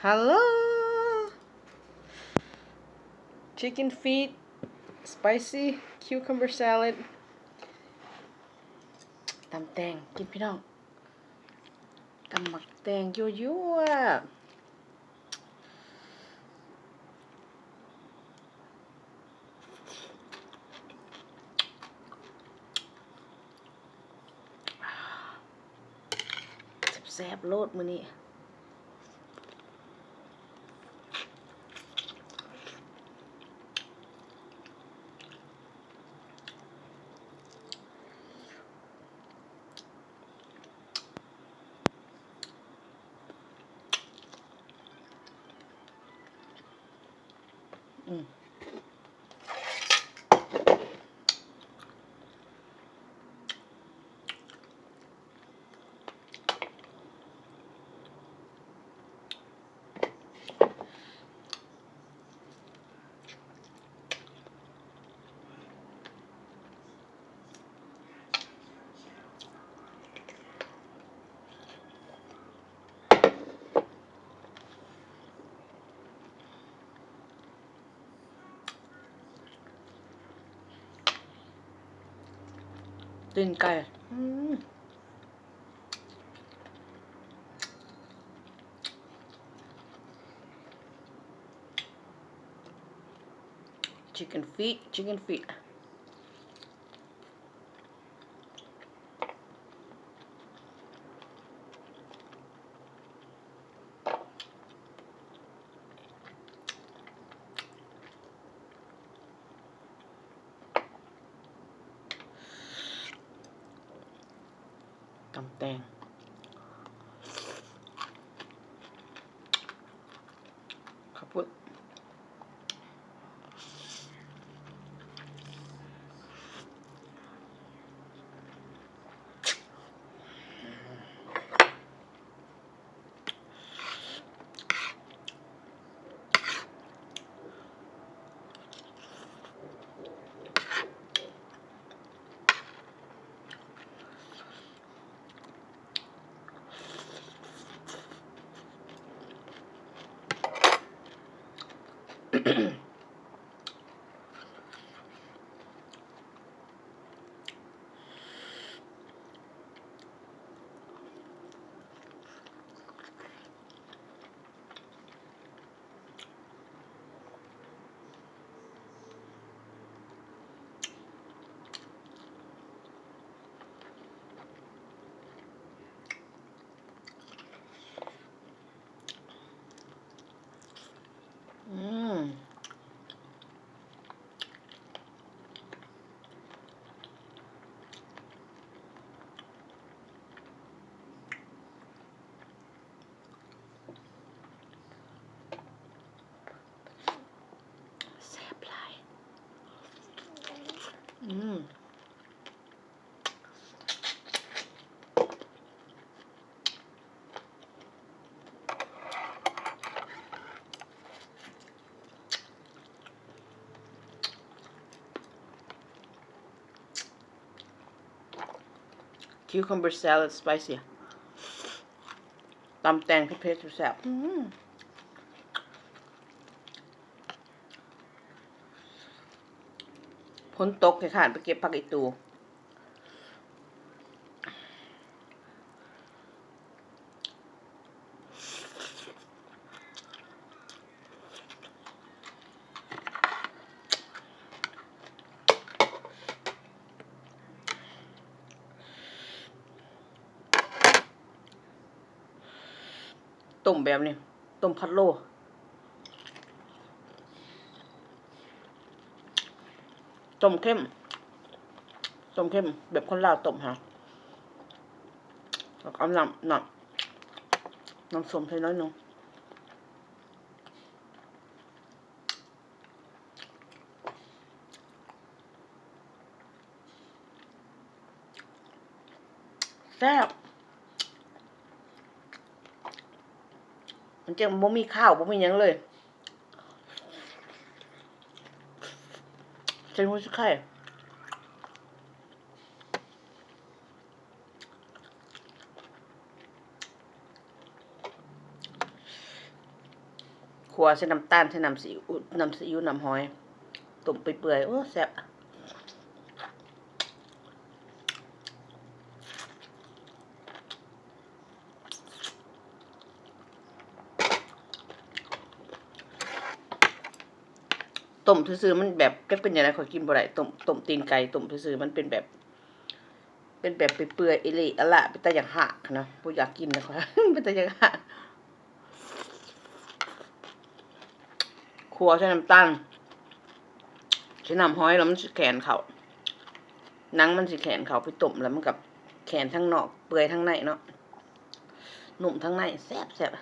Hello! Chicken feet, spicy cucumber salad. ຕຳແຕງ ກິນ ພີ່ນ້ອງ. ຕຳໝາກແຕງ ຍົວໆ. ແຊບໆ ໂລດມື້ນີ້. ອືມ ຕີນໄກ່ ອືມ. Chicken feet, chicken feet. ຕຳແຕງ ເຂົ້າປຸ້ນ.ອືມ. ແຊບຫຼາຍ ອືມ. คิวคัมເບີສະແລັດສະໄປຊີ ຕຳແຕງເຜັດໆ ແຊບໆ. ອືມ ຝົນຕົກ ຂ້ອຍຄ້ານໄປເກັບຜັກອີ່ຕູ. ຕົ້ມແບບນີ້ ຕົ້ມພັດໂລ ຕົ້ມເຂັ້ມ ຕົ້ມເຂັ້ມແບບຄົນລາວຕົ້ມຫັ້ນ ແລ້ວກໍເອົານ້ຳ ນ້ຳ ນ້ຳສົ້ມໃສ່ໜ້ອຍໜຶ່ງ. ແຊບ ມັນຈັ່ງບໍ່ມີຄາວ ບໍ່ມີຫຍັງເລີຍ ໃສ່ຫົວຊິໄຄ. ຂົ້ວໃສ່ນ້ຳຕານ ໃສ່ນ້ຳຊີອິ້ວ ນ້ຳຊີອິ້ວ ນ້ຳຫອຍ ຕົ້ມໄປເປື່ອຍ ໂອ້ ແຊບ. ຕົ້ມຊື່ໆ ມັນແບບ ຈັກເປັນຈັ່ງໃດ ຂ້ອຍກິນບໍ່ໄດ້. ຕົ້ມ ຕົ້ມຕີນໄກ່ ຕົ້ມຊື່ໆ ມັນເປັນແບບ ເປັນແບບເປື່ອຍໆ ເອເລອະລະ ເປັນຕາຢາກຮາກນະ ບໍ່ຢາກກິນນະຂ້ອຍ ເປັນຕາຢາກຮາກ. ຂົ້ວໃສ່ນ້ຳຕານ ໃສ່ນ້ຳຫອຍ ແລ້ວມັນຊິແຂນເຂົ້າ ໜັງມັນຊິແຂນເຂົ້າໄປຕົ້ມ ແລ້ວມັນກໍແຂນທາງນອກ ເປື່ອຍທາງໃນເນາະ ນຸ້ມທາງໃນ ແຊບໆ.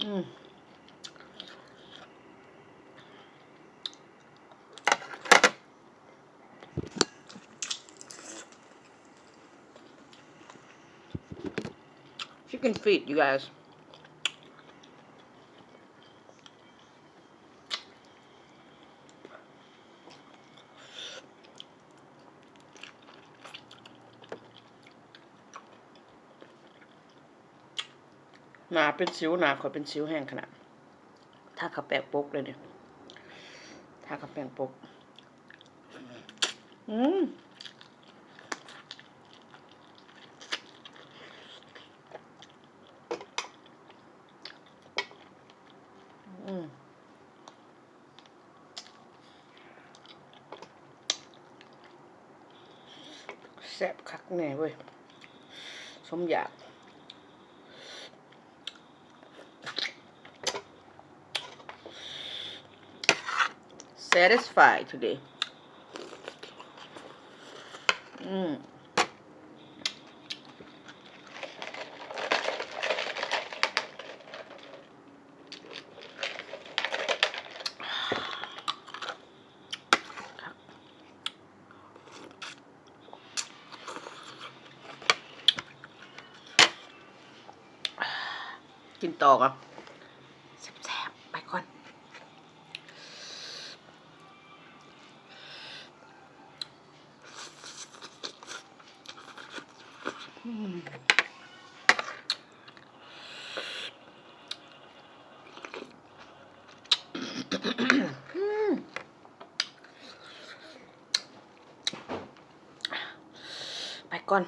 ອືມ Chicken feet, you guys. ໜ້າເປັນສິວ ໜ້າຂ້ອຍເປັນສິວແຮງຂະໜາດ ທາຂາວແປ້ງປົກເລີຍນີ້ ທາຂາວແປ້ງປົກ. ອືມ ອືມ ແຊບຄັກແນ່ເວີຍ ສົມຢາກ. Satisfied today. ອືມ ກິນຕໍ່ກ່ອນ ແຊບໆ ໄປກ່ອນ. ອືມ ໄປກ່ອນ.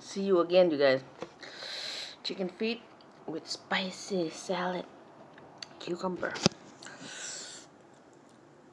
See you again, you guys. Chicken feet with spicy salad, cucumber.